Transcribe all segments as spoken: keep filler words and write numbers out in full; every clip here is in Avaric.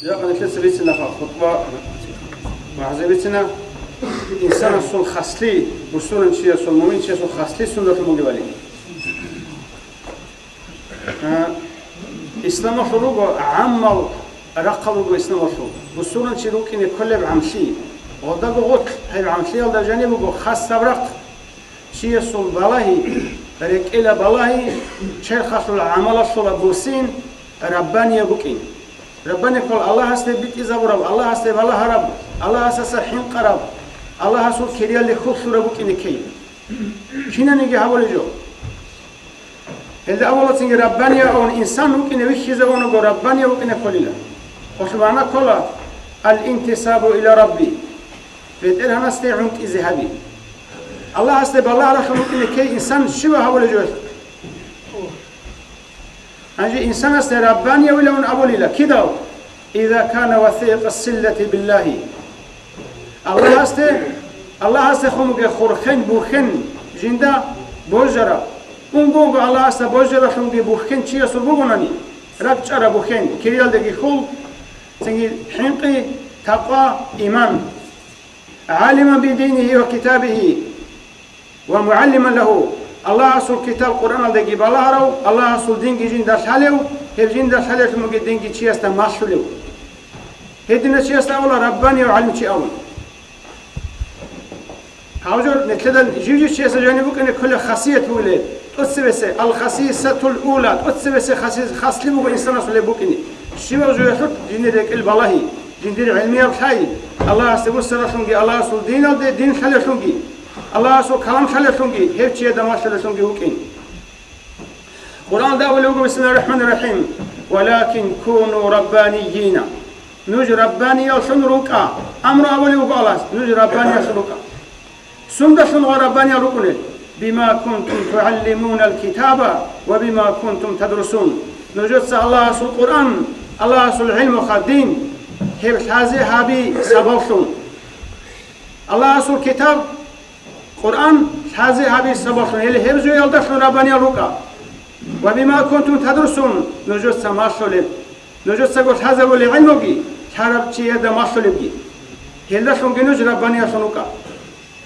Жакъа нилъеца бицина хутӀба, вагӀза бицина, инсанасул хасли, бусурманчиясул, муъминчиясул хасли сундалъун бугебали. А, исламалъул руго гӀаммал рахъал руго исламалъул. Бусурманчи рукӀине кколеб гӀамлъи, гъолдаго гъорлъ гьеб гӀамлъиялда жаниб буго хасаб рахъ. Чиясул балагьи, рекӀела балагьи, черхалъул гӀамалалъула бусин, раббанияб букӀин. Раббани ккола Аллагьасде битӀизабураб, Аллагьасде балагьараб, Аллагьасаса хӀинкъараб, Аллагьасул кириялде хьул лъураб букӀине ккей. Кинаниги гьабулеб жо. Гьелда авалацинги раббания авун инсан вукӀине вихьизавунаго, раббания вукӀине кколила. Гьелъул магӀна ккола: «Ал-интисабу иля Рабби», БетӀергьанасде гӀунтӀизе гьаби. Аллагьасде балагьаралъун вукӀине ккей инсан щибаб гьабулеб жо? Гьанже инсанасда раббаниявилавун абулила кидал? Иза кана васикъа силлати биллагьи. Аллагьасде, Аллагьасдехун бугеб хурхен-бухьен жинда божараб. Унго-унго Аллагьасда божаралъунги бухьен чиясул бугонани, ракӀчӀараб бухьен, кириялдеги хьул, цинги хӀинкъи, такъва, иман. ГӀалиман бидинигьи ва китабигьи. Ва мугӀаллиман лагьу, Аллагьасул китаб Къуръаналдаги балагьарав, Аллагьасул динги жинда лъалев, гьеб жинда лъалелъун бугеб динги чиясда малъулев. Гьедина чиясда абула раббанияв гӀалимчи абун. Гьав жо нилъеда жив-жив чиясда жаниб букӀине кколеб хасият бугилеб, тӀоцебесеб, ал-хасисатул ула, тӀоцебесеб хасис-, хасли буго инсанасул гьеб букӀине. Щибаб жоялъул жиндир рекӀел балагьи, жиндир гӀелмияб лъай, Аллагьасде бусаралъунги, Аллагьасул диналде дин лъалелъунги, Аллагьасул калам лъалелъунги, гьев чияда малъулелъунги вукӀин. Къуръанда абулеб буго, бисмиллагьир рахӀманир рахӀим: «Валакин куну раббанийина». Нуж раббанияллъун рукӀа. Амру абулеб буго Аллагьас, нуж раббанияллъун рукӀа. Сундалъун гъо раббаниял рукӀунел? «Бима кунтум тугӀаллимунал китаба ва бима кунтум тадрусун». Нужеца Аллагьасул Къуръан, Аллагьасул гӀилмуха дин, гьеб лъазе гьаби сабаблъун. Аллагьасул китаб, Къуръан лъазе гьаби сабаблъун, гьеле гьеб жоялдалъун раббаниял рукӀа. «Ва бима кунтум тадрусун», нужеца малъулеб, нужецаго лъазабулеб гӀилмуги, лъарав чияда малъулебги. Гьелдалъунги нуж раббанияллъун рукӀа.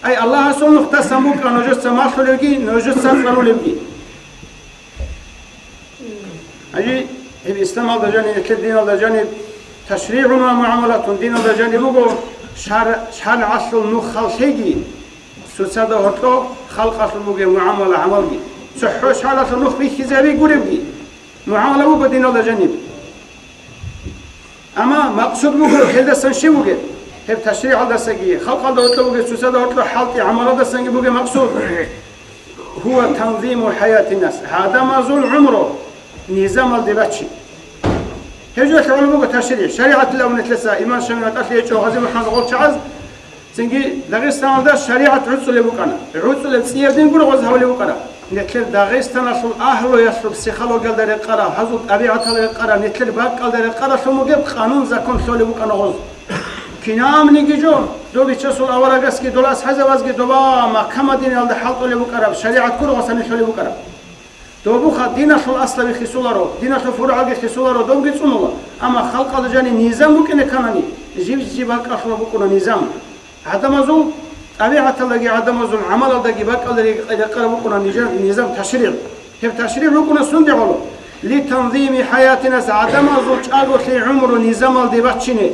Ай, Аллагьасул нухдасан букӀа нужеца малъулебги, нужеца цӀалулебги. Гьанже гьеб исламалда жаниб, нилъер диналда жаниб ташригӀун ва мугӀамалатун диналда жаниб буго шар-, шаргӀалъул нухал лъеги, цоцазда гьоркьоб халкъалъул бугеб мугӀамала-гӀамалги. ЦохӀо шаргӀалъул нух бихьизаби гуребги, мугӀамала буго диналда жаниб. Амма макъсуд буго гьелдасан щиб бугеб? Гьеб ташригӀалдасаги, халкъалда гьоркьоб бугеб, цоцазда гьоркьоб хӀалтӀи-гӀамаладасанги бугеб макъсуд. Гьува танзиму хӀаятинас, гӀадамазул гӀумру низамалде бачи. Гьеб жоялъе гӀоло буго ташригӀ. ШаригӀатилан абун нилъеца имам Шамил ватӀалъи гьечӀо, Гъази МухӀаммад гъол чагӀаз, цинги Дагъистаналда шаригӀат гӀуцӀулеб букӀана. ГӀуцӀулеб цӀияб дин гуро гъоз гьавулеб букӀана. Нилъер Дагъистаналъул агьлуялъул психологиялда рекъараб, гьазул тӀабигӀаталда рекъараб, нилъер бакӀалда рекъаралъун бугеб къанун-закон лъолеб букӀана гъоз. Кинабниги жо, доб бичасул аварагасги, дол асхӀазабазги доба Макка-Мадинаялда хӀалтӀулеб букӀараб шаригӀат гуро гъосани лъолеб букӀараб. Добуха диналъул аслаби хисуларо, диналъул фуругӀалги хисуларо, добги цӀунула. Амма халкъалда жаниб низам букӀине кканани, жиб-жиб бакӀалъула букӀуна низам. ГӀадамазул тӀабигӀаталдаги, гӀадамазул гӀамалалдаги, бакӀалдаги рекъараб букӀуна нижа-, низам, ташригӀ. Гьеб ташригӀ букӀуна сунде гӀоло? Литанзими хӀаятинас, гӀадамазул чӀаголъи гӀумру низамалде баччине.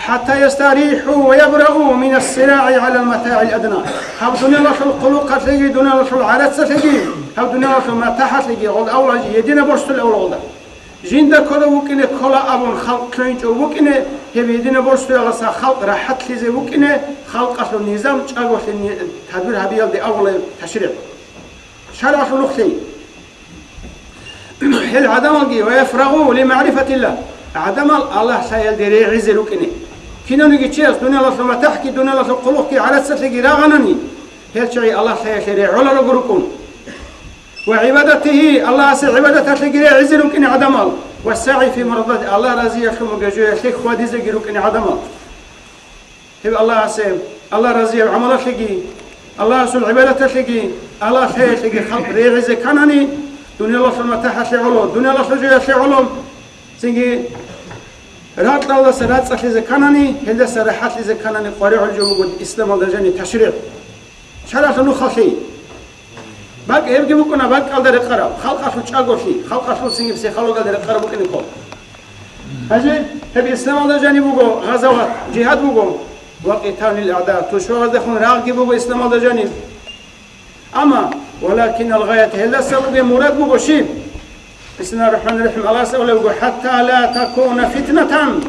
ХӀатта ястарихӀу ва ябрау минас сирагӀи гӀалал матагӀил адна. Гьаб дуниялалъул хъулухъалъеги, дуниялалъул гӀарацалъеги, гьаб дуниялалъул матахӀалъеги, гъолда авлажи единоборствоялъ авлалда. Жинда ккола вукӀине ккола абун халкъ лъугьинчӀев вукӀине, гьеб единоборствоялдаса халкъ рахӀатлъизе вукӀине, халкъалъул низам чӀаголъи ни-, тадбир гьабиялде авлаяб ташригӀ. ШаргӀалъул нух лъей. Гьел гӀадамалги, ва яфрагъу ли магӀрифатилла, гӀадамал Аллагь лъаялде регӀизе рукӀине. Кинавниги чияс дуниялалъул матахӀги, дуниялалъул хъулухъги гӀарацалъеги рагъанани, гьел чагӀи Аллагь лъаялъе регӀоларого рукӀун. Ва гӀибадатигьи, Аллагьасе гӀибадаталъеги регӀизе рукӀине гӀадамал, ва сагӀи фи мардати, Аллагь разиялъун бугеб жоялъе хьвадизеги рукӀине гӀадамал. Гьеб Аллагьасе, Аллагь разияб гӀамалалъеги, Аллагьасул гӀибадаталъеги, Аллагь лъаялъеги халкъ регӀизе кканани, дуниялалъул матахӀалъе гӀоло, дуниялалъул жоялъе гӀоло, цинги Ракьалдаса рацӀцӀалъизе кканани, гьелдаса рахӀатлъизе кканани къваригӀел жо буго исламалда жаниб ташригӀ. ШаргӀалъул нухалъи. БакӀ гьебги букӀуна бакӀалда рекъараб, халкъалъул чӀаголъи, халкъалъул цинги психологиялда рекъараб букӀине ккола. Гьанже гьеб исламалда жаниб буго гъазават, жигьад буго, ва къиталил агӀда, тушбабаздехун рагъги буго исламалда жаниб. Амма, валакинал гъаят, гьелдаса бугеб мурад буго щиб? Бисмиллагьир рахӀманир рахӀим. Аллагьас абулеб буго: «ХӀатта ла такуна фитнатан».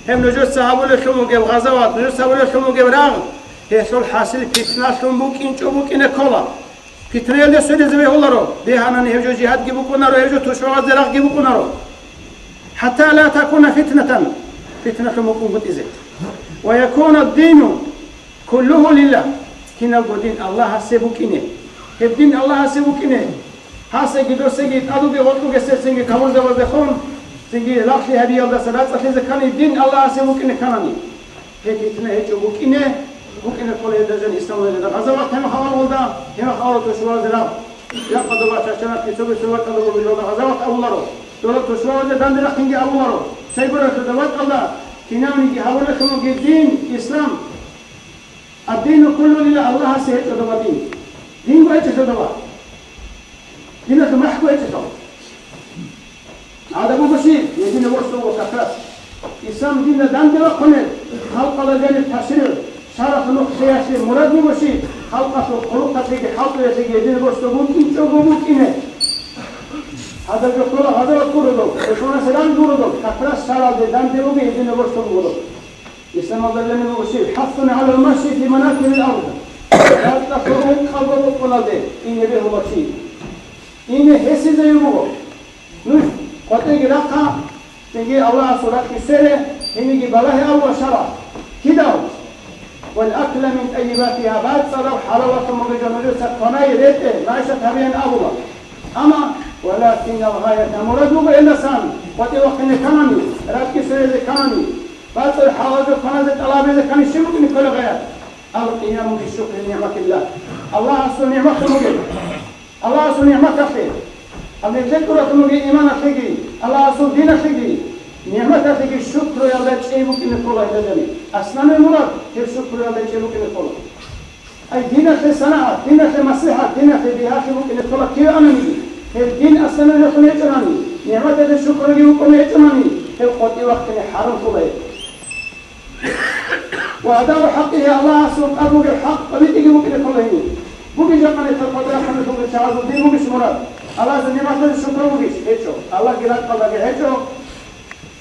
Гьеб нужеца гьабулелъун бугеб гъазават, нужеца гьабулелъун бугеб рагъ, гьелъул хӀасил питналъун букӀинчӀо букӀине ккола. Питнаялде сверизе бегьуларо, бегьанани гьеб жо жигьадги букӀунаро, гьеб жо тушбабазде рагъги букӀунаро. «ХӀатта ла такуна фитнатан», питналъун букӀунгутӀизе. «Ва якуна дину куллугьу лиллагь», киналго дин Аллагьасе букӀине. Гьеб дин Аллагьасе букӀине. Гьасеги досеги тӀадуги гъоркьуги сесенги кавурзабаздехун, цинги лагълъи гьабиялдаса рацӀцӀалъизе ккани дин Аллагьасе букӀине кканани. Гьеб питна гьечӀо букӀине, букӀине ккола гьелда жан исламалда гъазават гьеб мехалъ гьалда, гьеб мехалъ тушбабазде рагъ. Якъа доба чачанахъги цоги цо вакӀалда гъазават абуларо. Дола тушбабазде данде рахъинги абуларо. Цайгуралъуда вакӀалда кинавниги гьабулелъун бугеб дин, ислам. Ад-дину куллугьу лиллагь, Аллагьасе гьечӀо доба дин. Динго гьечӀелъул доба. Диналъул махӀго гьечӀелъул. Гьадаб буго щиб, гьединаб росдул ва как раз. Ислам динда данде вахъунеб, халкъалда жаниб ташригӀ, шаргӀалъул нухлъиялъе мурад буго щиб, халкъалъул хъулухъалъеги хӀалтӀуялъеги гьединаб росдул букӀинчӀого букӀине. Гьадаб жо ккола гъазават гуро доб, эшонас ран гуро доб, как раз шаргӀалде данде буго гьединаб росдул буго доб. Исламалда жаниб буго щиб? «ХӀассун гӀалал маши фи манакибил ард». Ракьалъул ункъабго букӀуналде ине бегьула чи. Ине гьесизеги буго. Нуж къватӀеги рахъа, цинги Аллагьасул ракьги свере, гьениги балагье абула шаргӀ. Кидал? «Вал акла мин тӀайибатигьа», бацӀцӀадаб хӀалалалъун бугеб жо нужеца кванай, ретӀе, магӀишат гьабеян абула. Амма, «валакинал гъаят», мурад буго гьелдасан къватӀив вахъине кканани, ракьги сверизе кканани, бацӀцӀадаб хӀалалалъун кваназе тӀалабизе ккани щиб букӀине ккола гъаят? «Ал-къияму бишукри нигӀматиллагь». Аллагьасул нигӀмат бугеб. Аллагьасул нигӀматалъе, гьаниб бетӀуралъун бугеб иманалъеги, Аллагьасул диналъеги, нигӀматалъеги шукруялда чӀей букӀине ккола гьелда жаниб. Асланаб мурад гьеб шукруялда чӀей букӀине ккола. Ай, диналъе санагӀат, диналъе маслихӀат, диналъе бигьалъи букӀине ккола киве ананиги, гьеб дин асланаб рехун гьечӀонани, нигӀматалъе шукруги букӀун гьечӀонани, гьеб къватӀив вахъине хӀарамлъула гьеб. Ва адабу хӀакъигьи, Аллагьасул тӀад бугеб хӀакъ къабитӀиги букӀине ккола гьениб. Бугищ жакъа нилъер къватӀирахъанилъулги чагӀазул дин бугищ мурад? Аллагьасул нигӀматалъе шукру бугищ? ГьечӀо. Аллагьги ракьалдаги гьечӀо,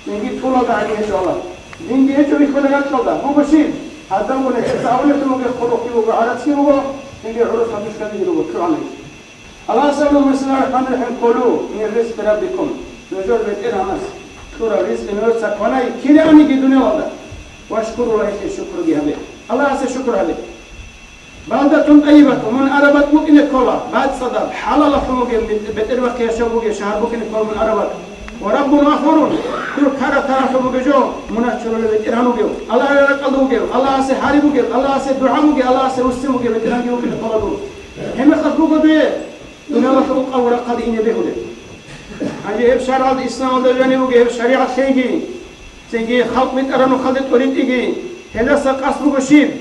цинги тӀулалдаги гьечӀо Аллагь. Динги гьечӀо бихьулеб ракьалда. Буго щиб? Гьадамго нилъеца абулеб бугеб хъулухъги буго, гӀадатги буго, цинги гӀурус хадушканиги руго, чӀухӀанаги. Аллагьас абуна, бисмиллагьир рахӀманир рахӀим, «Кулу мин ризкъи раббикум», нужер БетӀергьанас кьураб ризкъи нужеца кванай киданиги дуниялалда, «вашкуру лагьу», гьелъие шукруги гьабе. Аллагьасе шукру гьабе. «Балдатун тӀайибатун», мун араб бакӀ букӀине ккола, бацӀцӀадаб, хӀалалалъун бугеб, бетӀер бахъи яшав бугеб шагьар букӀине ккола мун араб бакӀ. «Ва раббун гъафурун», дур ккараб таралъун бугеб жо, мунагь чурулев БетӀергьан вугев, Аллагьасда ракӀалда вугев, Аллагьасе гьари бугев, Аллагьасе дугӀа бугев, Аллагьасе вуссин бугев БетӀергьанги вукӀине ккола дур. Гьеб мехалъ буго дуе дуниялалъул къавурахъалде ине бегьулеб. Гьанже гьеб шаргӀалда, исламалда жаниб бугеб гьеб шаригӀат лъейги, цинги халкъ битӀараб нухалде тӀоритӀиги, гьелдаса къасд буго щиб?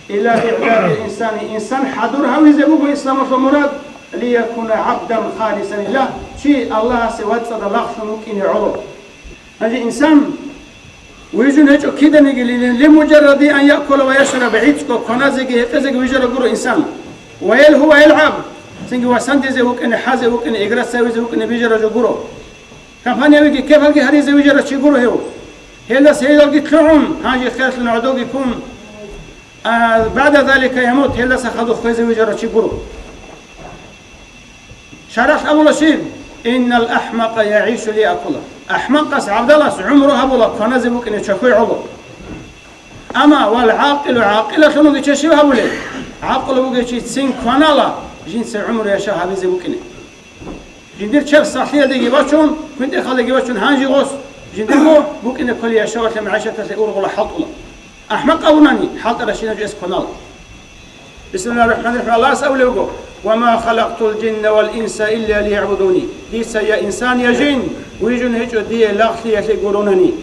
Ила игӀдадил инсани, инсан хӀадур гьавизе буго исламалъул мурад, лиякуна гӀабдан халисан лиллагь, чи Аллагьасе вацӀцӀадаб лагълъун вукӀине гӀоло. Гьанже инсан вижун гьечӀо киданиги, ли муджарради ан якула ва яшраб, гӀицӀго кваназеги гьекъезеги вижарав гуро инсан. Ва ялгьу ва ялгӀаб, цинги васандизе вукӀине, хӀазе вукӀине, играть гьавизе вукӀине вижарав жо гуро. Компаниявиги кепалги гьаризе вижарав чи гуро гьев. Гьелдаса гьелалги лъугӀун, гьанже херлъун гӀодовги ккун, а, баъда залика ямут, гьелдаса хадуб хвезе вижарав чи гуро. ШаргӀалъ абула щиб? Иннал ахмакъа ягӀишу лиякула. АхӀмакъас, гӀабдалас гӀумру гьабула кваназе букӀине чвахьуй гӀоло. Амма вал гӀакъилу, гӀакъилалъун вугев чи щиб гьабулеб? ГӀакълу бугев чи цин кванала жинца гӀумру яшав гьабизе букӀине. Жиндир чеб сахлъиялдеги вачун, квинтӀехалдеги вачун гьанже гъос жиндирго букӀине кколеб яшавалъе, магӀишаталъе ургъула, хӀалтӀула. АхӀмакъ абунани, хӀалтӀаращинав жо эс кванала. Бисмиллагьир рахӀманир рахӀим. Аллагьас абулеб буго: «Ва ма халакътул жинна вал инса илля лиягӀбудуни». Дица я инсан, я жин вижун гьечӀо дие лагълъиялъе гуронани.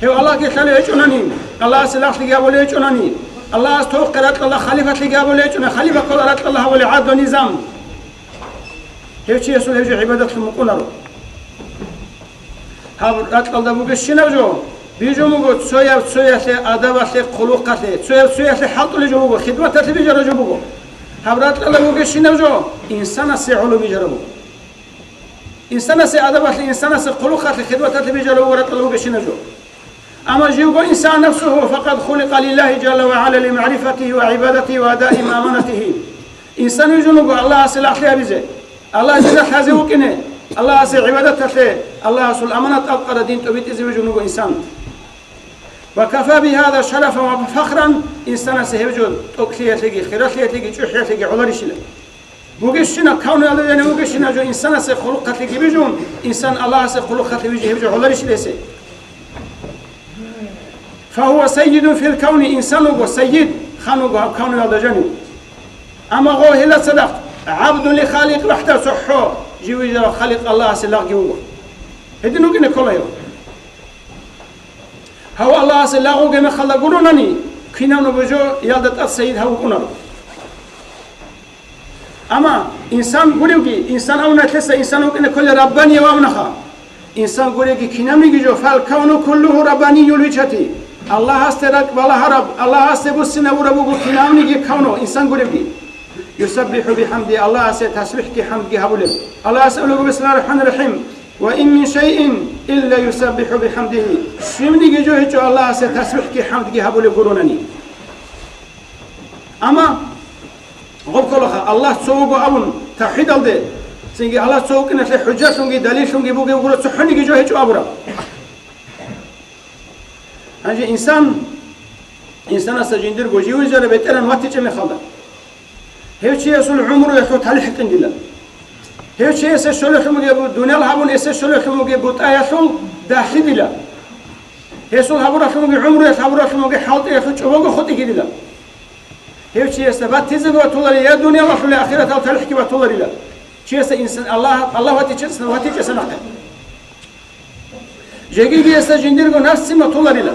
Гьев Аллагьги лъалев гьечӀонани, Аллагьасе лагълъиги гьабулев гьечӀонани, Аллагьас тохъе ракьалда халифатлъиги гьабулев гьечӀона, халифа ккола ракьалда гьабулев гӀадлу-низам. Гьев чиясул гьев жо гӀибадатлъун букӀунаро. Гьаб ракьалда бугебщинаб жо бижун буго цояв цоялъе адабалъе, хъулухъалъе, цояв цоялъе хӀалтӀулеб жо буго, хидматалъе бижараб жо буго. Гьаб ракьалда бугебщинаб жо инсанасе гӀоло бижараб буго. Инсанасе адабалъе, инсанасе хъулухъалъе, хидматалъе бижараб буго ракьалда бугебщинаб жо. Амма живго инсан нафсуху факъад хуликъа лиллагьи жалла ва гӀала лимагӀрифатигьи ва гӀибадатигьи ва адаи аманатигьи. Инсан вижун вуго Аллагьасе лагълъи гьабизе, Аллагь жинда лъазе вукӀине, Аллагьасе гӀибадаталъе, Аллагьасул аманат тӀадкъараб дин тӀобитӀизе вижун вуго инсан. Ва кафа бигьаза шарафан ва фахран, инсанасе гьеб жо тӀокӀлъиялъеги, хиралъиялъеги, чӀухӀиялъеги гӀоларищила. Бугебщинаб, кавнуялда жанив вугебщинаб жо инсанасе хъулухъалъеги бижун, инсан Аллагьасе хъулухъалъе вижи гьеб жо гӀоларищ гьесе? Фагьува саййидун фил кавни, инсан вуго саййид, хан вуго гьаб кавнуялда жанив. Амма гъо гьелда цадахъ гӀабдун ли халикъ вахӀда, цохӀо жив вижарав Халикъ Аллагьасе лагъги вуго. Гьедин вукӀине ккола гьев. Гьав Аллагьасе лагъ вугеб мехалда гуронани, кинаб нугӀ жоялда тӀад сайид гьав вукӀунаро. Амма инсан гуревги, инсан авнахъеса инсан вукӀине кколел раббанияв авнаха. Инсан гуревги кинабниги жо, фал кавну куллугьу раббаниюл вичати. Аллагьасде ракӀ балагьараб, Аллагьасде буссинабураб буго кинабниги кавну, инсан гуревги. Юсаббиху бихӀамди, Аллагьасе тасбихӀги хӀамдги гьабулеб. Аллагьас абулеб буго, бисмиллагьир рахӀманир рахӀим, «Ва ин мин шайин илла юсаббиху бихӀамдигьи», щибниги жо гьечӀо Аллагьасе тасбихӀги хӀамдги гьабулеб гуронани. Амма гъоб кколаха, Аллагь цо вуго абун тавхӀидалде, цинги Аллагь цо вукӀиналъе хӀужалъунги далиллъунги бугеб гуро цохӀониги жо гьечӀо абураб. Гьанже инсан, инсанасда жиндирго живизараб бетӀеран ватичӀеб мехалда, гьев чиясул гӀумруялъул талихӀ къиндила. Гьев чиясе щолелъун бугеб, дуниял гьабун эсе щолелъун бугеб бутӀаялъул дагьлъидила. Гьесул гьабуралъун бугеб гӀумруялъ, гьабуралъун бугеб хӀалтӀиялъул чӀобого хутӀигидила. Гьев чиясда батизеги батуларила, я дуниялалъул, я ахираталъул талихӀги батуларила. Чиясда инсан Аллагь, Аллагь ватичес-, ватичӀесанахъе. Жеги гьесда жиндирго нафсцин батуларила.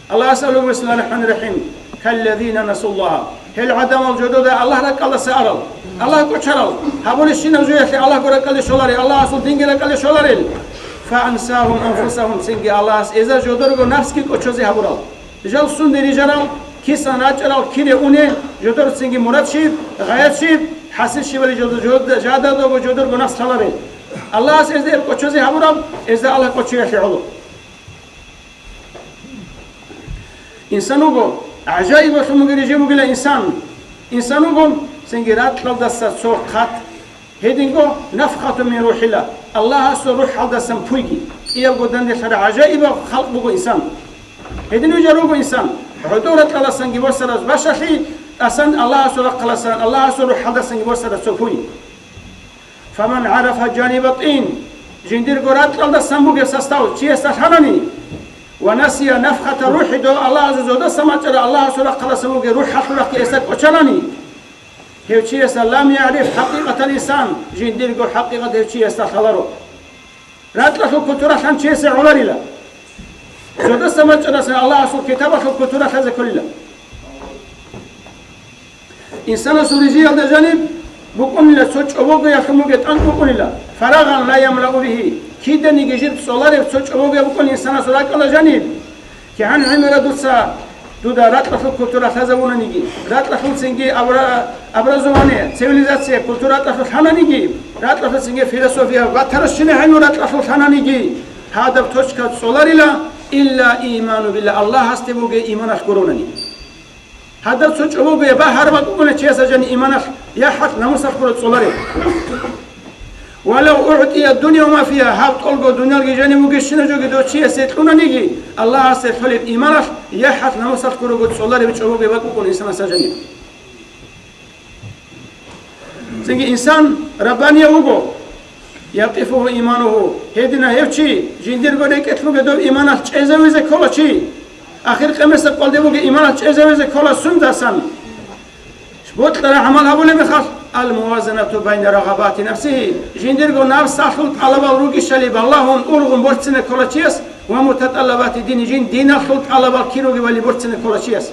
Аллагьас абулеб буго, бисмиллагьир рахӀманир рахӀим, «Каллазина насуллагьа». Гьел гӀадамал жодода Аллагь ракӀалдаса арал, Аллагь кӀочарал, гьабулебщинаб жоялъе Аллагьго ракӀалде щоларел, Аллагьасул динги ракӀалде щоларел. Фаансагьум анфусагьум, цинги Аллагьас эзар жодорго нафсги кӀочозе гьабурал. Жал сунде рижарал, кисан рачӀарал, кире уне, жодор цинги мурад щиб, гъаят щиб, хӀасил щибали жодо-, жодо-, жададаго жодорго нафс лъаларел. Аллагьас эзда гьеб кӀочозе гьабураб, эзда Аллагь кӀочоялъе гӀоло. Инсан вуго, гӀажаибалъун бугеб рижи бугила инсан. Инсан вуго, цинги ракьалдаса цо хъат. Гьединго нафхатун мин рухӀилла, Аллагьасул рухӀалдасан пуйги. КӀиябго данделъараб гӀажаибаб халкъ буго инсан. Гьедин вижар вуго инсан, гӀодов ракьалдасанги босараб бащалъи, тӀасан Аллагьасул рахъалдасан, Аллагьасул рухӀалдасанги босараб цо пуй. Фаман гӀарафа жаниба тӀин, жиндирго ракьалдасан бугеб состав чиясда лъанани, ва насия нафхата рухӀи, дов Аллагьасул зодасан бачӀараб Аллагьасул рахъалдасан бугеб рухӀалъул рахъги гьесда кӀочанани, гьев чиясда лам ягӀриф хӀакъикъатал инсан, жиндирго хӀакъикъат гьев чиясда лъаларо. Ракьалъул культура лъан чиясе гӀоларила. Зодасан бачӀарасда Аллагьасул китабалъул культура лъазе кколила. Инсанасул рижиялда жаниб букӀунила цо чӀобогоялъун бугеб тӀанкӀ букӀунила, фарагъан ла ямлау бигьи, киданиги жиб цӀолареб цо чӀобогояб букӀун инсанасул ракӀалда жаниб. КигӀан гӀемераб дуца дуда ракьалъул культура лъазабунаниги, ракьалъулцинги абра-, образование, цивилизация, культура ракьалъулъ лъананиги, ракьалъулцинги философия ва таращина гӀелму ракьалъулъ лъананиги, гьадаб точка цӀоларила, илла иману билла, Аллагьасде бугеб иманалъ гуронани. Гьадаб цо чӀобогояб багьараб букӀуна чиясда жаниб иманалъ, яхӀалъ намусалъ гуро цӀолареб. Валав угӀтия дунья ва ма фигьа, гьаб тӀолго дуниялги жаниб бугебщинаб жоги дов чиясе кьунаниги, Аллагьасде лъолеб иманалъ, яхӀалъ намусалъ гурого цӀолареб чӀобогояб бакӀ букӀун инсанасда жаниб. Цинги инсан раббанияв вуго, якъифугьу иманугьу, гьедина гьев чи, жиндирго рекӀелъ бугеб доб иманалъ чӀезавизе ккола чи. Ахир къемесеб къоялде бугеб иманалъ чӀезавизе ккола сундасан? Бокьараб гӀамал гьабулеб мехалъ, Ал-мувазанату байна рагъабати нафсихи, жиндирго напсалъул тӀалабал ругищали балагьун, ургъун борцине ккола чияс, ва мутатӀаллабати дини, жин диналъул тӀалабал кир ругебали борцине ккола чияс.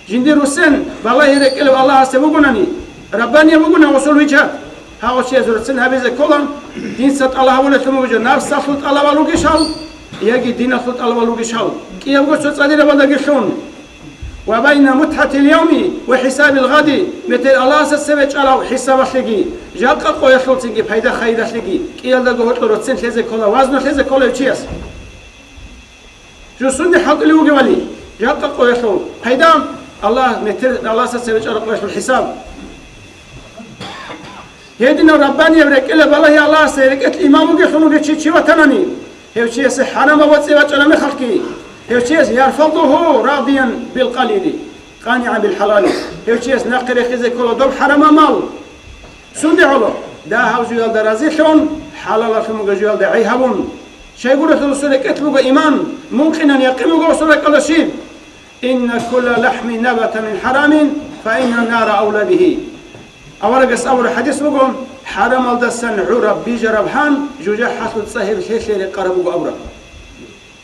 Жиндир руссен балагьи рекӀелев Аллагьасде бугонани, раббание бугони гъусул вижат, гьагъо чияс руссен гьабизе ккола, динца тӀалаб гьабулелъун бугеб жо, напсалъул тӀалабал ругищал, яги диналъул тӀалабал ругищал, кӀиябго цо цӀадирабалдаги лъун. Ва байна мутхӀатил явми ва хӀисабил гъади, метер Аллагьасда цеве чӀарав хӀисабалъеги, жакъа къоялъулцинги пайда-хайиралъеги, кӀиялдаго гьоркьор роцен лъезе ккола, вазну лъезе ккола гьев чияс. Жо сунде хӀалтӀулев вугевали, жакъа къоялъул пайда, Аллагь метер, Аллагьасда цеве чӀарав къоялъул хӀисаб. Гьединав раббанияб рекӀелаб балагьи Аллагьасда рекӀелъ иман вугелъун вугев чи, чи ватанани, гьев чиясе хӀарамаб вацӀи бачӀараб мехалъги, гьев чияс ярфадугьу радиян билкъалили, къанигӀан билхӀалали, гьев чияс нахъе рехизе ккола доб хӀарамаб мал. Сунде гӀоло, дагьаб жуялда разилъун, хӀалалалъун бугеб жуялда гӀей гьабун. Щайгурелъул гъусул рекӀелъ буго иман, мункъинан якъин буго гъусул рекӀалда щиб? Инна кулла лахӀмин набата мин хӀарамин, фа инна нара авла бигьи. Аварагас абураб хӀадис буго, хӀарамалдасан гӀураб бижараб гьан, жужахӀалъул цӀа гьеб лъелъе рекъараб буго абураб.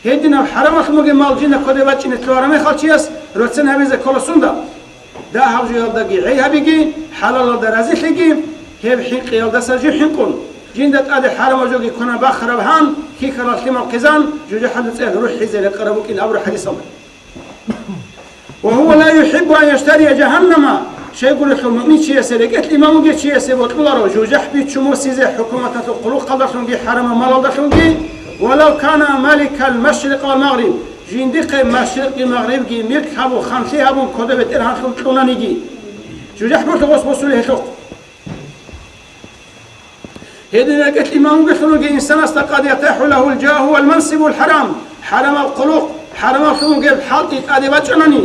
Гьединаб хӀарамалъун бугеб мал жинда кодобе бачӀине лъугьараб мехалъ чияс роцен гьабизе ккола сунда? Дагьаб жуялдаги гӀей гьабиги, хӀалалалда разилъиги, гьеб хӀинкъиялдаса жив хӀинкъун. Жинда тӀаде хӀарамаб жоги квана бахараб гьан, хьихьарал лъимал хъизан, жужахӀалда цӀеян рухӀизе рекъараб букӀин абураб хӀадисалда. Ва гьува ла юхӀиббу ан яштария жагьаннама, щайгурелъул муъминчиясе, рекӀелъ иман бугев чиясе бокьуларо жужахӀ бичун босизе хӀукуматалъул хъулухъалдалъунги хӀарамаб малалдалъунги, валав кана маликал машрикъ вал магъриб, жиндихъе машрикъги магърибги милк гьабун, ханлъи гьабун кодобе бетӀергьанлъун кьунаниги. ЖужахӀ буго гъос босулеб гьелъухъ. Гьедин рекӀелъ иман вугелъул ругел инсанасда къад ятахӀу лагьул жагьу вал мансибул хӀарам, хӀарамаб хъулухъ, хӀарамаблъун бугеб хӀалтӀи тӀаде бачӀунани,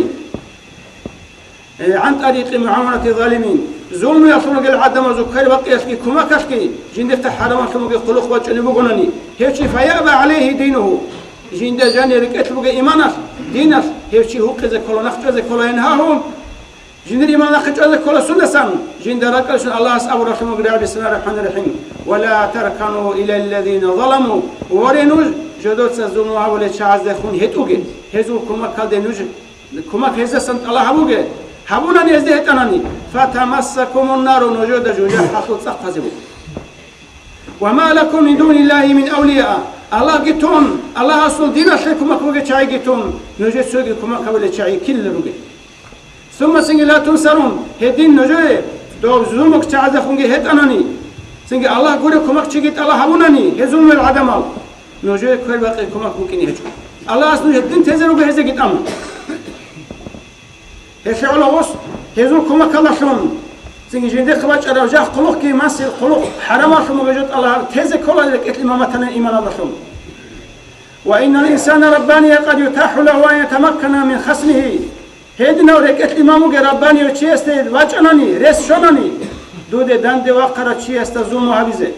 э, гӀан тӀарикъи мугӀаванати залимин, зулмуялъун ругел гӀадамазул квербакъиялъги кумакалъги жиндихъе хӀарамаблъун бугеб хъулухъ бачӀунеб бугонани, гьев чи фаяба гӀалайгьи динугьу, жинда жанир рекӀелъ бугеб иманалъ, диналъ гьев чи гьукъизе ккола, нахъ чӀвазе ккола, ян гьагьу. Жиндир иман нахъе чӀвазе ккола сундасан? Жинда ракӀалъун Аллагьас абуралъун буго, рагӀи бисмиллагьир рахӀманир рахӀим: «Ва ла таркану илаллазина заламу», воре нуж, жодоца зулму гьабулел чагӀазде хун гьетӀуге, гьезул кумакалде нуж, кумак гьездасан тӀалаб гьабуге, гьабунани гьезде гьетӀанани, «фатамассакумун нару», нужеда жужахӀалъул цӀа хъвазе буго. «Ва ма лакум мин дуниллагьи мин авлияа», Аллагьги тун, Аллагьасул диналъе кумак бугел чагӀиги тун, нужер цоги кумак гьабулел чагӀи кинал ругел? «Сумма», цинги, «ла тунсарун», гьедин нужее доб зулму чагӀаздехунги гьетӀанани, цинги Аллагь гуреб кумакчиги тӀалаб гьабунани, гьезул мел гӀадамал, нужее квербакъи кумак букӀине гьечӀо. Аллагьас нуж гьедин тезе руго гьезеги тӀамун. Гьелъ гӀоло гъос гьезул кумакалалъун, цинги жиндихъ бачӀараб жагь-хъулухъги, мансил-хъулухъ хӀарамалъун бугеб жо тӀалаб тезе ккола рекӀелъ иман батани иманалдалъун. «Ва иннал инсана раббания къад ютахӀу лагьу ан ятамаккана мин хасмигьи». Гьединав рекӀелъ иман бугев раббанияв чиясде вачӀанани, рес щванани, дуде данде вахъарав чиясда зулму гьабизе.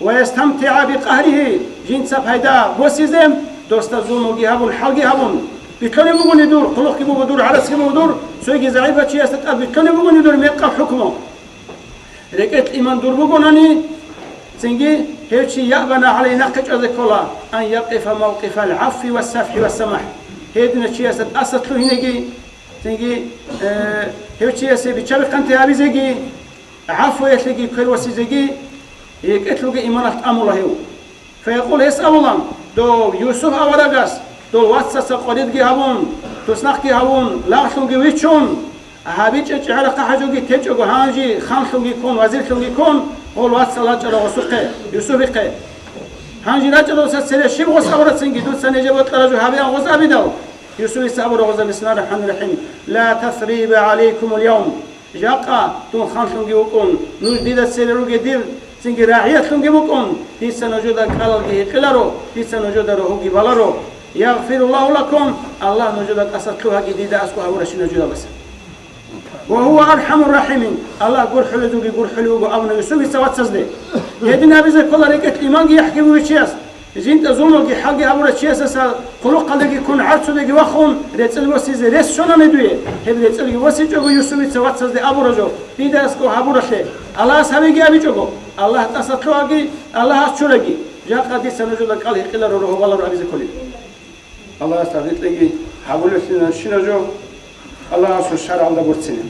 «Ва ястамтигӀа бикъагьригьи», жинца пайда босизе, досда зулмуги гьабун, хӀалги гьабун. Битлъунеб бугони дур, хъулухъги буго дур, гӀарацги буго дур, цоги загӀипав чиясда тӀад битлъунеб бугони дур мекъаб хӀукму. РекӀелъ иман дур бугонани, цинги гьев чи яъбана гӀалай нахъе чӀвазе ккола, ан якъифа мавкъифал гӀафви ва сафхӀи ва самахӀ. Гьедина чиясда тӀаса лъугьинеги, цинги, э, гьев чиясе бича-бихъанте гьабизеги, гӀафуялъеги квербосизеги, рекӀелъ ругел иманалъ тӀамула гьев. Фаякъул, гьес абула, дов Юсуп аварагас, дол вацаца къваридги гьабун, туснахъги гьабун, лагълъунги вичун, гьабичӀеб чӀегӀерахъа хӀажуги течӀого, гьанже ханлъунги ккун, вазирлъунги ккун, гъол вацал рачӀарал гъосухъе, Юсупихъе. Гьанже рачӀаралдаса цере щиб гъос абурацинги, дуца нижер бокьараб жо гьабеян гъоз абидал? Юсупица абура гъоза, бисмиллагьир рахӀманир рахӀим: «Ла тасриба гӀалайкумул явм». Жакъа дун ханлъунги вукӀун, нуж дида цере ругел дир цинги рагӀиялъунги букӀун, дица нужеда кӀалалги гьекъеларо, дица нужеда рогьуги баларо. «Ягъфируллагьу лакум», Аллагь нужеда тӀаса лъугьаги дида аскӀоб гьабурабщинаб журабаса. «Ва гьува архӀамур рахӀимин», Аллагь гурхӀулезулги гурхӀулев вуго абуна Юсупица вацазде. Гьедин гьабизе ккола рекӀелъ иманги яхӀги бугев чияс. ЖинтӀа зулмуги хӀалги гьабурав чиясаса хъулухъалдеги ккун гӀарцудеги вахун, рецӀел восизе рес щвана дуе. Гьеб рецӀелги восичӀого Юсупица вацазде абура жо, дида аскӀов гьабуралъе, Аллагьас гьабиги абичӀого, Аллагь тӀаса лъугьаги, Аллагьас чураги. Жакъа дица нужеда кӀал гьекъиларо, рогьобаларо абизе кколеб. Аллагьас тавфикълъиги гьабулелъина щина жо, Аллагьасул шаргӀалда борцине.